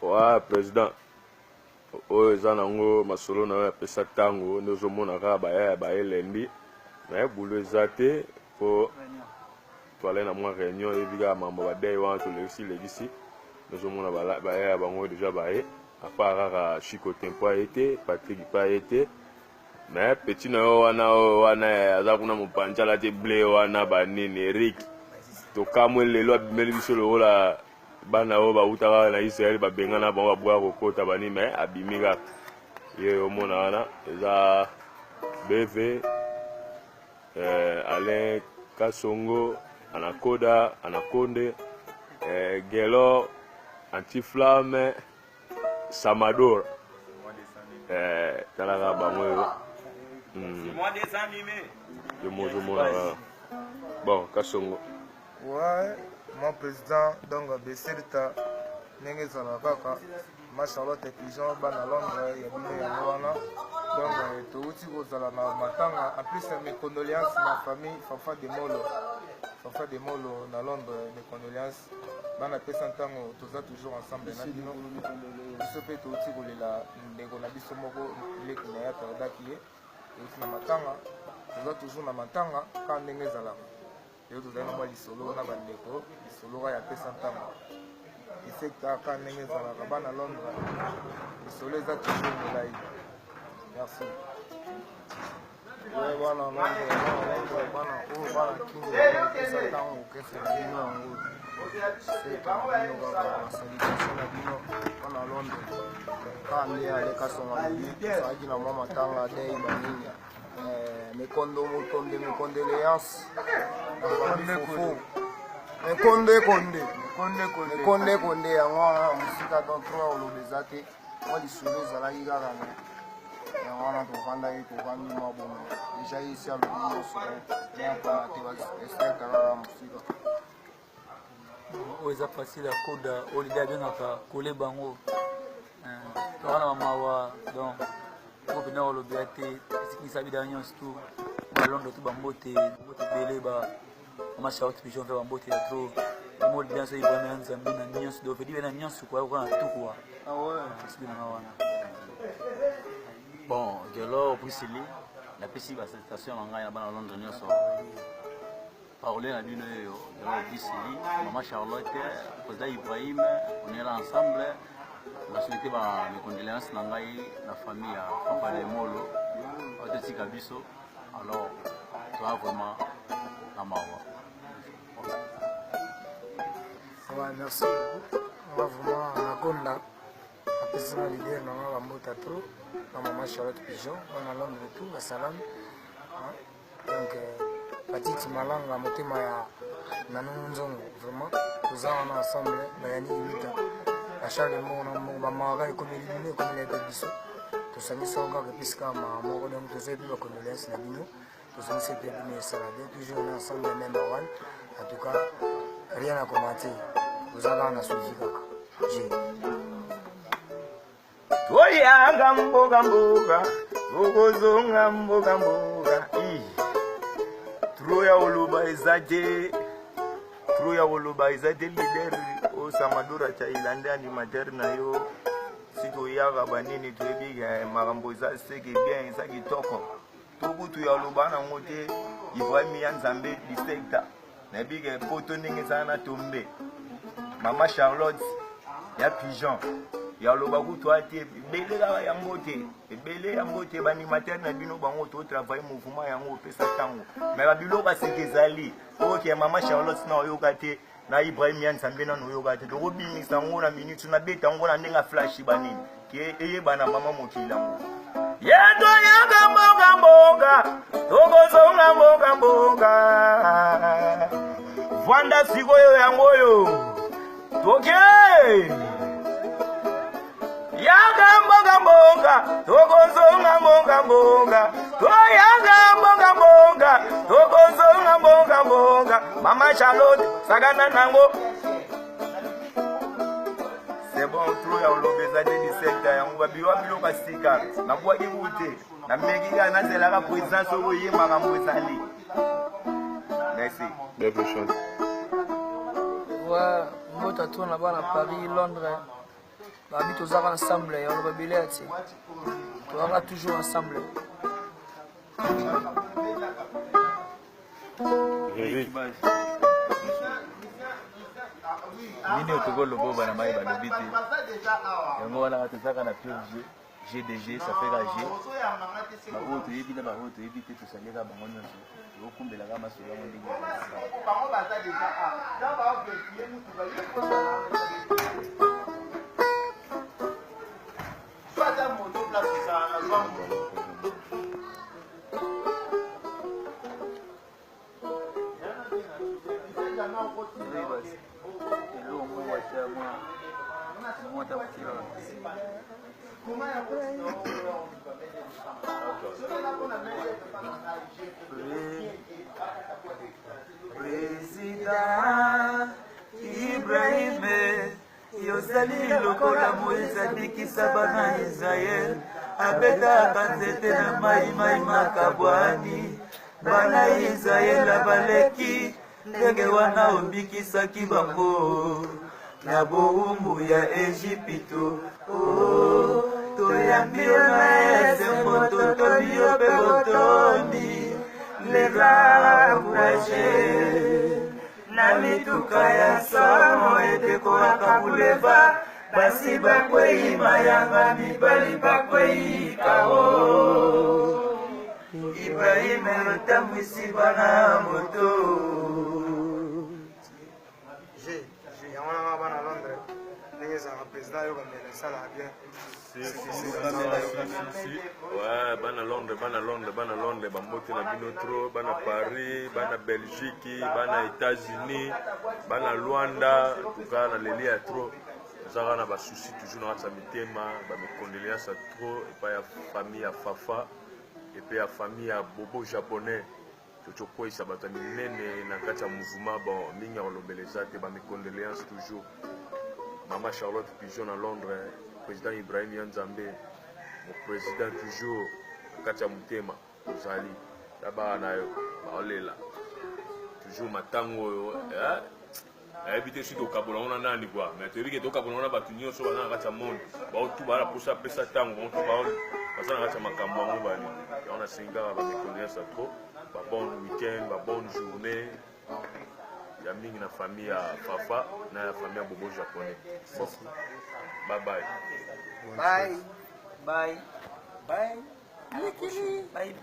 Ouais, président oyo eza nango masolo na yo apesa ntango nde ozomona kaka bayaya baye lendi naye bulo eza te mpo toale na mwa réunion oyebi kaka mambo badei wana tolekisi lekisi ozomona bayaya bango deja baye apart kaka chico tempo aye te patrick mpe aye te mais petit na yo wana oyo wana eh, aza kuna mopanzi alati ble wana banini eric tokamwe lelo abimeli biso lokola bana oyo bawutaka na israel babengana bango babwaka kokota banini mais abimi kaka ye omona wana eza bv eh, alain kasongo anakoda anakonde eh, gelor antiflamme Samador eh, talaka bango oyo mm. yo mozo mona kaka bon kasongo ouais mon président donc beserta ndenge ezalaka kaka ma charlotte pigeon bana londres ya bino yango wana donc euh, touti kozala na matanga en plus mes condoléances na famille fafa de molo fafa de molo na londres mes condoléances Bana pesa ntango toza toujours ensemble na bino. Biso mpe touti kolela ndeko na biso moko leki na ye aperdaki ye. Touti na matanga, toza toujours na matanga kaka ndenge ezalaka. Lelo tozali na mwa lisolo na bandeko, lisolo kaka ya pesa ntango. Esekta kaka ndenge ezalaka bana Londres, lisolo eza toujours molai. Merci. Oyo bana Londres, bana Londres, bana oyo bana Kin, eza ntango orchestre na bino yango seta na bino kaka basalutation na bino bana Londres kaka nde aleka songa lobi tozalaki na mwa matanga dei banini eh, mekondo mokonde mekondoleance na famille fofo mekonde konde mekonde konde yango wana mosika donc trop oloba eza te mwa lisolo ezalaki kaka me yango wana tovandaki tovandi mwa bomo deja ye esi alobi nyonso yapana te baeselka kaka mosika oyo eza facile ya koda oyo lide abengaka kole bango eh, toza na bamawa donc oyo mpenza kolobela te esikisa bida nyonso tu balondo tu bambote mbote ebele ba mama charlotte pigeon mpe bambote ya trop mo bien so ibrahim ya nzambe na nyonso donc vedi na nyonso kwa kwa na tout quoi ah ouais soki nanga wana bon gelor brisili napesi basalutation na ngai na bana londres nyonso parole na bino oyo gelor brisili mama charlotte président ibrahim on est là ensemble na souhaite ba mes condoléances na ngai na famille ya papa lemolo oyo totika biso alors toa vraiment na mawa Ouais, merci beaucoup. Nga vraiment nakonda apesi nga leader na nga bambota trop na mama Charlotte Pigeon wana Londres tout basalami donc euh, patiti malanga motema ya nanunu nzongo vraiment toza wana ensemble bayani imita bacharle moko na moko bamawaka ekomeli bino ekomeli mpe biso tosangisi yango kaka epesi kaka mawa moko donc tozoi mpe bacondoléance na bino tozongisi mpe bino esala bien toujours on est ensemble même one en tout cas rien à commenter oza kaka na suivi kaka je toyaka mboka mboka tokozonga mboka mboka tro ya koloba eza te tro ya koloba eza te leader osamadora chailande animateur na yo si toyaka banini toyebi makambo eza seke bien eza kitoko to kutu ya loba nango te ibrahim ya nzambe disekta nayebi ke poto ndenge ezala na tombe mama charlotte ya pigeon ya loba kutu ate ebele kaka yango te ebele yango te baanimateur na bino bango totravaille mouvement yango opesa ntango me babiloko asika ezali oke mama charlotte na oyoka te na Ibrahim ya Nzambe nanu oyoka te tokobimisa yango na minute nabeta yango na ndenge ya flash banini ke eyebana mama mokili yango ye toyaka mboka mboka tokozonga mboka mboka vwanda sikoyo yango oyo toke yaka mboka mboka tokozonga mboka mboka toyaka mboka mboka tokozonga mboka mboka mama charlotte sakana nango c'est bon trop ya oloba eza te 17 yango babiwa biloko ya sika nabwaki ku te nameki kaka nazelaka président soki oye makambo ezali merci Ouais, mbote à toi na bana Paris, Londres. Babi tozaka ensemble ya oloba bele ya ti. Tozaka toujours ensemble. Nini oyo tokoloba oyo bana maye balobi te yango wana tozaka na pfg gdg ça fait ka g baoyo toyebi na baoyo toyebi te tosaleka bango nyonso tokokumbelaka masolo yango ndenge Président Ibrahim yozali lokola Moïse abikisa bana Israël abetaka nzete na mai mai makabwani bana Israël baleki ndenge wana obikisaki bango na bowumbu ya Ejipito oh, toyambi yo na esengo totondi yo mpe botondi le grand voyager na mituka ya somo edekoraka boulevard basi bakwei mayanga mibali bakwei kao Ibrahim otambwisi bana moto yango nanga bana Londres ndenge ezalaka président ayokamela esalaka bien. Ouais, bana Londres, bana Londres, bana Londres, bambote na bino trop, bana Paris, bana Belgique, bana États-Unis, bana Luanda, en tout cas na leli ya trop. Ezaka na ba soucis toujours na kati ya mitema, ba mes condoléances trop epai ya famille ya Fafa et puis ya famille ya Bobo japonais. Tozokweyisa bato ya minene na kati ya mouvement bon mingi ya kolobela eza te, ba mes condoléances toujours. Mama Charlotte Pigeon na Londres, président Ibrahim Yanzambe, mon président toujours na kati ya motema ozali na bana na yo baolela toujours matango oyo eh? Nayebi te soki tokabola ngo na nani kua mais toyebi ke tokabola ngo na bato nyonso baza na kati ya monde baotu baa na posa apesa ntango bango baza na kati ya makambo yango bali yango nasengi kaka bameconnaissance ya trop ba bonne week-end ba bonne journée ya mingi na famille ya Fafa na ya famille ya Bobo japonais. Bon, bye bye. Bye. Bye. Bye. Bye bye.